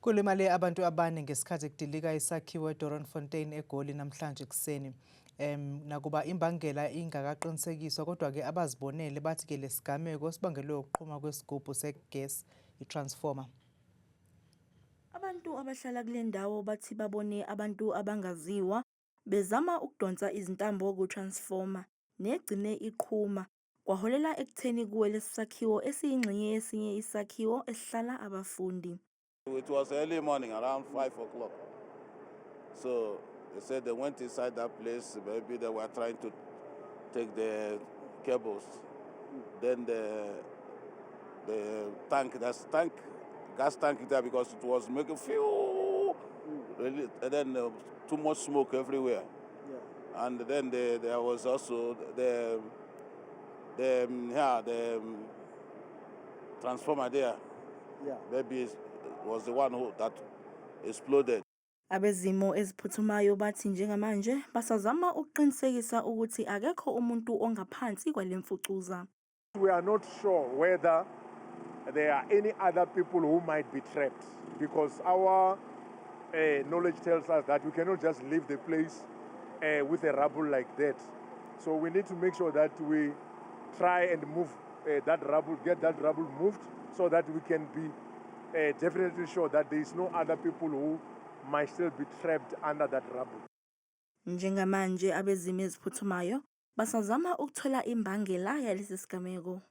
Kulimale abantu abane ngesikhathi kudilika isakhiwo eDoornfontein eGoli namhlanje ekuseni. Nakuba imbangela ingakaqinisekiswa kodwa-ke abazibonele bathi-ke lesigameko sibangelwe ukuqhuma kwesigubhu segesi i-transformer. Abantu abahlala kule ndawo bathi babone abantu abangaziwa bezama ukudonsa izintambo ku-transformer negcine iqhuma kwaholela ekutheni kuwe lesi sakhiwo esiyingxenye yesinye isakhiwo esihlala abafundi. It was early morning, around 5 o'clock. So they said they went inside that place. Maybe they were trying to take the cables. Then the tank, that's tank, gas tank there because it was making few, really, and then too much smoke everywhere. And then there was also the yeah, the transformer there. Maybe it was the one who that exploded. Abezimo eziphuthumayo bathi njengamanje basazama ukuqinisekisa ukuthi akekho umuntu ongaphansi kwale mfucuza. We are not sure whether there are any other people who might be trapped because our knowledge tells us that we cannot just leave the place with a rubble like that. So we need to make sure that we try and move that rubble, get that rubble moved so that we can be definitely sure that there is no other people who might still be trapped under that rubble. Njengamanje abezimo eziphuthumayo basazama ukuthola imbangela yalesi sigameko.